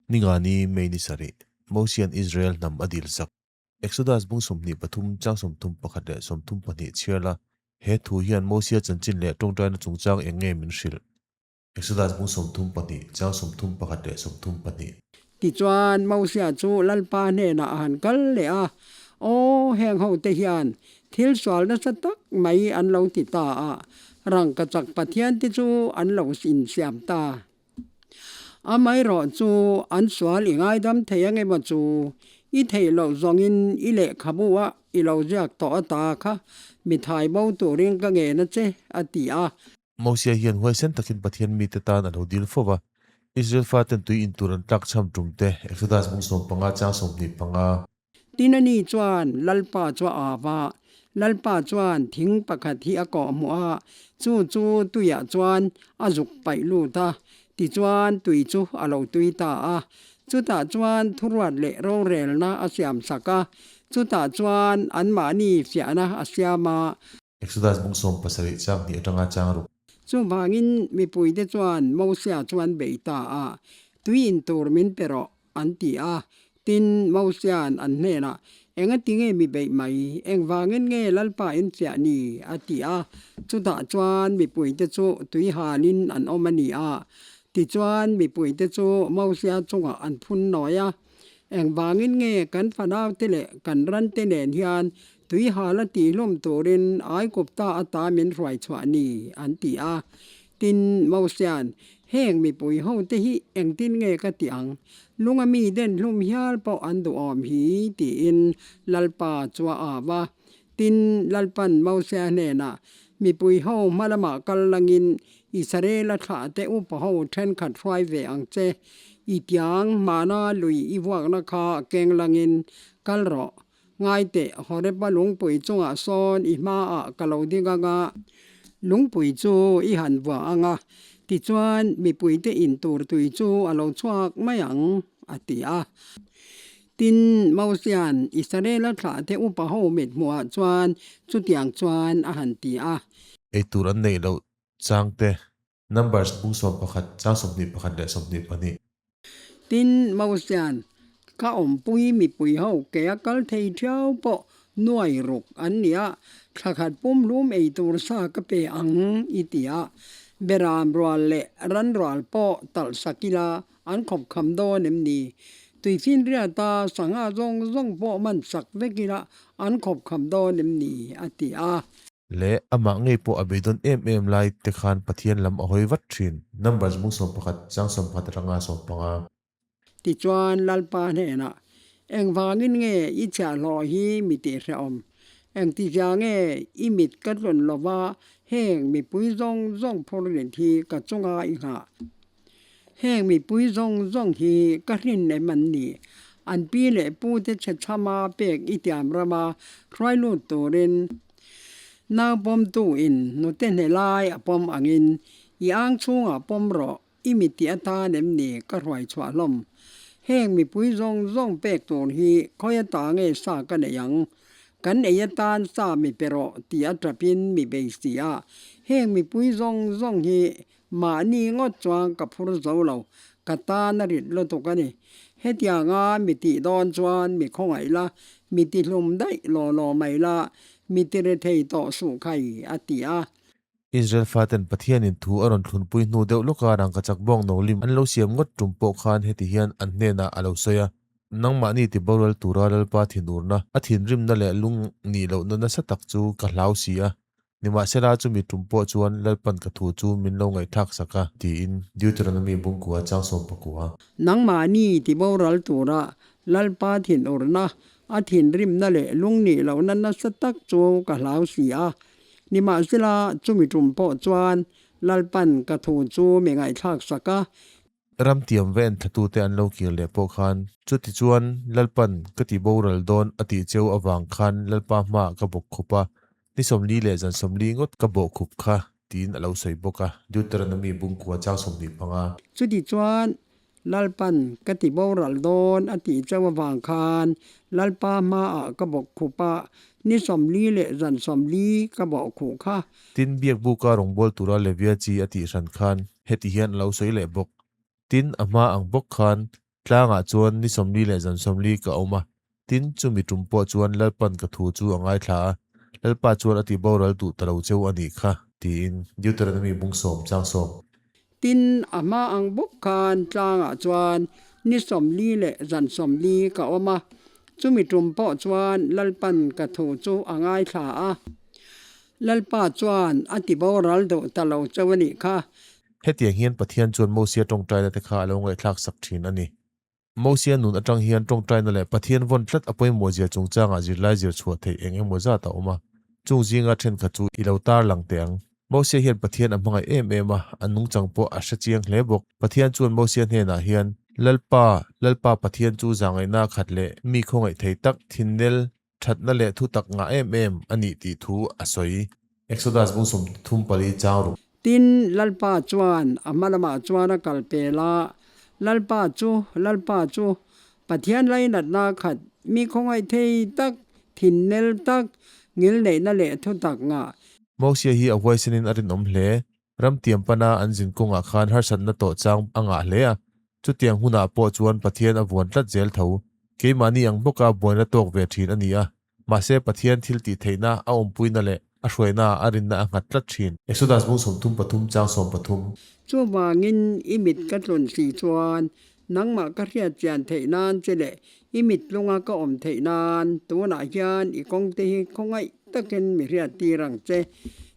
Ningani May ni sarih, Mosia'n Israel hnam a dil sak. Exodus bung 23 chang 31 leh 32 chhiar la, he thu hian Mosia chanchin leh tawngtaina chungchang eng nge min hrilh? Exodus bung 32 chang 31 leh 32. Tichuan, Mosia chu Lalpa hnenah a han kal leh a, Aw, heng hote hian thil sual nasa tak mai an lo ti ta a, rangkachak pathiante chu an lo insiam ta. Amaherawh chu an sual i ngaidam thei ang emaw chu i theih loh zawngin i lehkhabu a i lo ziak tawh ata kha mi thai bo turin ka ngen a che, a ti a. Mosia hian huaisen takin Pathian mite tan a lo dil fo va, Israel faten tui in tur an tlak chham tum te, Exodus bung 15 chang 25. Tin a ni chuan Lalpa chu a au a, Lalpa chuan thing pakhat hi a kawh hmuh a, chu chu tuiah chuan a zuk paih lut a, tichuan tui chu a lo tui ta a. Chutah chuan thuruat leh rorelna a siam sak a, chutah chuan anmahni fiahna a siam a. Exodus bung 17 chang hnih atanga chang ruk. Chuvangin mipuite chuan Mosia chuan bei ta a, Tui in tur min pe rawh, an ti a. Tin, Mosia'n an hnenah, Engati nge mi beih mai? Engvangin nge Lalpa in chiah ni? a ti a. Chutah chuan mipuite chu tui halin an awm a ni a. Tichuan, mipuite chu Mosia chungah an phun nawi a, Engvangin nge kan fanaute leh kan rante nen hian tui hala tihlum turin Aigupta ata min hruai chhuah ni? an ti a. Tin, Mosia'n, Heng mipui hote hi engtin nge ka ti ang? Lunga mi den hlum hial pawh an duhawm hi, tiin Lalpa chu a au a. Tin, Lalpa'n Mosia hnenah, Mipui ho hma lamah kal langin Israela thlahte upa ho thenkhat hruai ve ang che. I tiang hmana lui i vuakna kha keng langin kal rawh. Ngai teh, Horeba lungpui chungah sawn i hmaah ka lo ding ang a, lungpui chu i han vuah ang a, tichuan mipuite in tur tui chu a lo chhuak mai ang, a ti a. Tin, Mosia'n Israela thlahte upa ho mit hmuhah chuan chutiang chuan a han ti a. Ei tur an neih loh changte Numbers bung 11 chang 21 leh 22. Tin, Mosia'n, Ka awmpui mipui ho ke a kal thei thiau pawh nuai ruk an ni a, thla khat pumhlum ei tur sa ka pe ang i ti a, beram rual leh ran rual pawh talh sak ila an khawp kham dawn em ni? Tuifinriata sangha zawng zawng pawh man sak vek ila an khawp kham dawn em ni? a ti a. Leh amah ngei pawh a beidawn em em lai te khan Pathian lam a hawi vat thin. Numbers bung 11 chang 11 atanga 15. Tichuan Lalpa hnenah, Engvangin nge i chhiahhlawh hi mi tihhrehawm? Engtizia nge i mit ka tlun lova heng mipui zawng zawng phur rit hi ka chunga i nghah? Heng mipui zawng zawng hi ka hrin em an ni? An pi leh pute chhe chhama pek i tiam rama hruai lut turin nau pawmtu in nute hne lai a pawm angin i ang chhungah pawm rawh, i mi tih atan em ni ka hruai chhuah hlawm? Heng mipui zawng zawng pek tur hi khawi ata nge sa ka nei ang? Kan ei atan sa mi pe rawh tih a tapin mi bei si a, heng mipui zawng zawng hi Mahni ngawt chuan ka phur zo lo, ka tan a rit lutuk a ni. Hetianga mi tih dawn chuan mi khawngaih la, mi ti hlum daih law law mai la, mi ti re thei tawh suh khai, a ti a. Israel faten Pathianin thu a rawn thlunpui hnu deuh lawka rangkachak bawng no lim an lo siam ngawt tum pawh khan heti hian an hnenah a lo sawi a, Nangmahni ti boral tura Lalpa thinurna, a thinrimna leh lung nih lohna nasa tak chu ka hlau si a, Nimahsela chumi tum pawh chuan Lalpan ka thu chu min lo ngaihthlak sak a, tiin Deuteronomy bungkua chang 11. Nangmahni ti boral tura Lalpa thinurna, a thinrimna leh lungnih lohna nasa tak chu ka hlau si a. Nimahsela chumi tum pawh chuan Lalpan ka thu chu mi ngaihthlak sak a. Ramtiam ven thlatute an lo kir leh pawh khan, chutichuan Lalpan ka ti boral dawn a tih cheu avang khan Lalpa hmaah ka bawk khup a, ni 40 leh zan 40 ngawt ka bawh khup kha, tiin a lo sawi bawk a. Deuteronomy bungkua chang 25. Chutichuan Lalpan ka ti boral dawn a tih cheu avang khan Lalpa hmaah ka bawk khup a, ni 40 leh zan 40 ka bawh khuh kha. Tin, biakbuka rawngbâwl tura Levia chi a tih hran khan heti hian a lo sawi leh bawk. Tin, a hma ang bawk khan Tlangah chuan ni 40 leh zan 40 ka awm a, tin, chumi tum pawh chuan Lalpan ka thu chu a ngaithla a, Lalpa chuan a ti boral duh ta lo cheu a nih kha, tiin Deuteronomy bung sawm chang sawm. Tin, a hma ang bawk khan tlangah chuan ni 40 leh zan 40 ka awm a, chumi tum pawh chuan Lalpan ka thu chu a ngaithla a, Lalpa chuan a ti boral duh ta lo cheu a nih kha. Hetiang hian Pathian chuan Mosia tawngtaina te kha a lo ngaihthlak sak thin a ni. Mosia nun atang hian tawngtaina leh Pathian vawn tlat a pawimawhzia chungchangah zirlai zir chhuah theih eng emaw zat a awm a. Chung zinga thenkhat chu i lo tar lang teh ang. Mosia hian Pathian a hmangaih em em a, a nungchang pawh a hre chiang hle bawk. Pathian chuan Mosia hnenah hian, Lalpa, Lalpa Pathian chu zahngaihna khat leh mi khawngaih thei tak, thinnel, thatna leh thu tak ngah em em a nih tih thu a sawi. Exodus bung 34 chang ruk. Tin, Lalpa chuan a hma lamah chuan a kal pel a, Lalpa chu, Lalpa chu, Pathian lainatna khat, mi khawngaih thei tak, thinnel tak, ngilneihna leh thu tak ngah. Mosia hi a huaisenin a rinawm hle. Ramtiam pana an zin kawngah khan harsatna tawh chang a ngah hle a, chutiang hunah pawh chuan Pathian a vuan tlat zel tho. Keimahni ang bawka buaina tawk ve thin a ni a, mahse Pathian thil tih theihna a awmpuina leh a hruaina a rinna a nghat tlat thin. Exodus bung 33 chang 13. Chuvangin i mit ka tlun si chuan nangmah ka hriat chian theih nan che leh i mit tlunga ka awm theih nan tunah hian i kawngte hi khawngaih takin mi hriat tir ang che.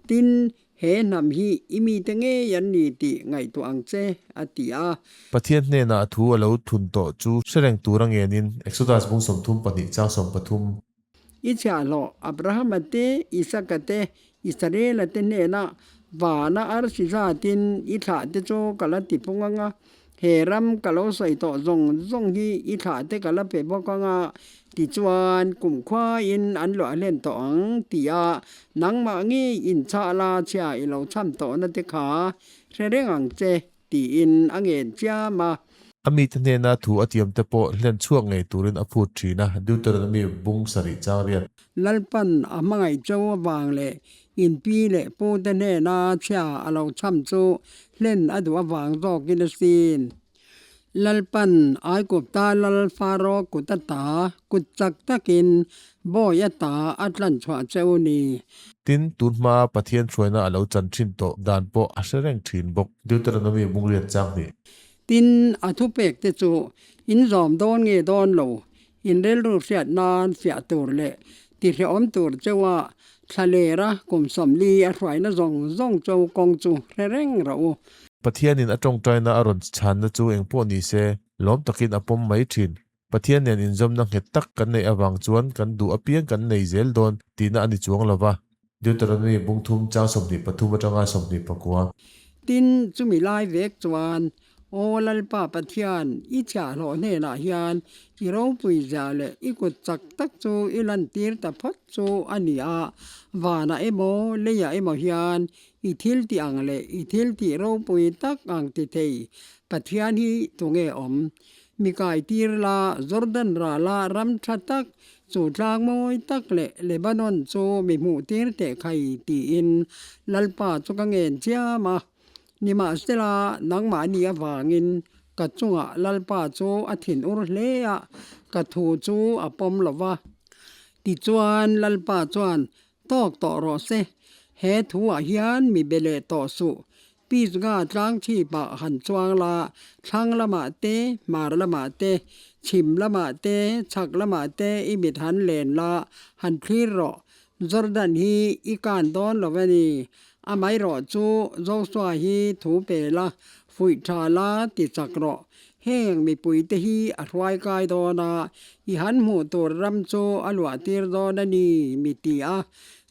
Tin, He hnam hi i mite ngei an ni tih ngaihtuah ang che, a ti a. Pathian hnenah a thu a lo thun tawh chu hre reng tur a ngenin, Exodus bung 32 chang 13. I chhiahhlawh Abrahama te, Isaka te, Israela te hnenah vana arsi zatin i thlah te chu ka la ti pung ang a, he ram ka lo sawi tawh zawng zawng hi i thlah te ka la pe bawk ang a, tichuan kumkhuain an luah hlen tawh ang tia nangmah ngei inchah la chhia i lo cham tawhna te kha hre reng ang che tiin a ngen chiam a. A mite hnena thu a tiam te pawh hlen chhuak ngei turin a phut thin a, Deuteronomy bung sarih chang riat. Lalpan a hmangaih cho avang leh inpi leh pute hnena chhia a lo cham chu hlen a duh avang zawkin a sin. Lalpan Aigupta lal Faro kut ata kut chak takin bawi ata a tlan chhuah che u ni. Tin, tun hmaa Pathian hruaina a lo chan thin tawh dan pawh a hre reng thin bawk. Deuteronomy bung riat chang hnih. Tin, a thupek te chu in zawm dawn nge dawn lo In rilru hriat nan fiah tur leh tihrehawm tur cheuha thla lera kum 40 a hruaina zawng zawng cho kawng chu hre reng rawh u. Pathianin a tawngtaina a rawn chhanna chu engpawh ni se, lawm takin a pawm mai thin. Pathian nen inzawmna nghet tak kan neih avang chuan kan duh apiang kan nei zel dawn tihna a ni chuang lo va. Deuteronomy bung thum chang 23 atanga 29. Tin, chumi lai vek chuan Aw Lalpa Pathian, i chhiahhlawh hnenah hian i ropui zia leh i kut chak tak chu i lantir ta phawt chu a ni a, vanah emaw leiah emaw hian i thil tih ang leh i thil tih ropui tak ang ti thei Pathian hi tunge awm? Mi kai tir la, Jordan rala ram tha tak, chu tlang mawi tak leh Lebanon chu mi hmuh tir teh khai tiin Lalpa chu ka ngen chiam a. Nimahsela, nangmahni avangin ka chungah Lalpa chu a thinur hle a, ka thu chu a pawm lo va. Tichuan, Lalpa chuan, Tawk tawh rawh se, he thuah hian mi be leh tawh suh. Pisgah tlang chhipah han chuang la, thlang lamah te, hmar lamah te, chhim lamah te, chhak lamah te i mit han len la, han thlir rawh. Jordan hi i kan dawn lo a ni. Amaherawh chu Joshua hi thu pe la, fuih tha la ti chak rawh. Heng mipuite hi a hruai kai dawn a, i han hmuh tur ram chu a luah tir dawn a ni, mi ti a.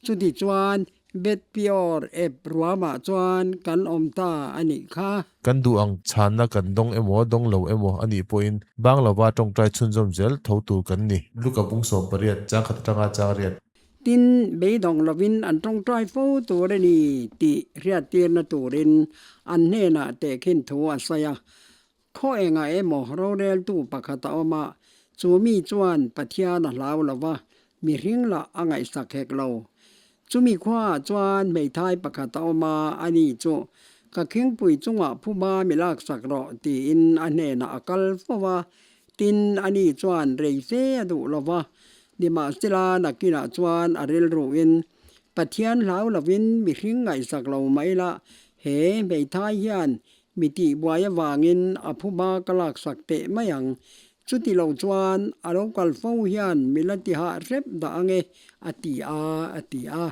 Chuti chuan Beth Peor ep ruamah chuan kan awm ta a nih kha. Kan duh ang chhanna kan dawng emaw dawng lo emaw a nih pawhin bang lova tawngtai chhunzawm zel tho tur kan ni. Luka bung 18 chang khat atanga chang riat. Tin, beidawng lovin an tawngtai fo tur a ni tih hriattirna turin an hnenah tehkhin thu a sawi a. Khaw engah emaw roreltu pakhat a awm a, chu mi chuan Pathian a hlau lo va, mihring lah a ngaihsak hek lo. Chumi khuaah chuan hmeithai pakhat a awm a, ani chu Ka khingpui chungah phuba mi laksak rawh, tiin a hnenah a kal fo va. Tin, ani chuan rei fe a duh lo va. Nimahsela, nakinah chuan a rilruin, Pathian hlau lovin mihring ngaihsak lo mai la, he hmeithai hian mi tihbuai avangin a phuba ka laksak teh mai ang. Chuti lo chuan a lo kal fo hian mi la ti hah hrep dah ange, a ti a, a ti a.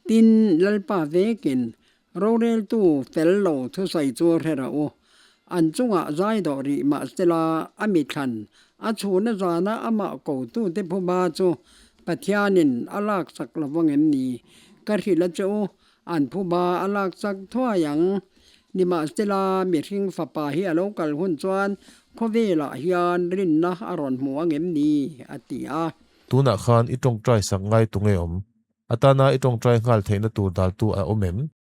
Tin, Lalpa vekin Roreltu fel lo thusawi chu hre rawh u. An chungah zai dawh rih mah sela a mithlan a chhuna zana amah kotute phuba chu Pathianin a laksak lo vang em ni? Ka hrilh a che u, an phuba a laksak thuai ang. Nimahsela mihring fapa hi a lo kal hun chuan khawvelah hian rinna a rawn hmu ang em ni? a ti a. Tunah khan i tawngtai sak ngai tunge awm? Atana i tawngtai nghal theihna tur daltu a awm em?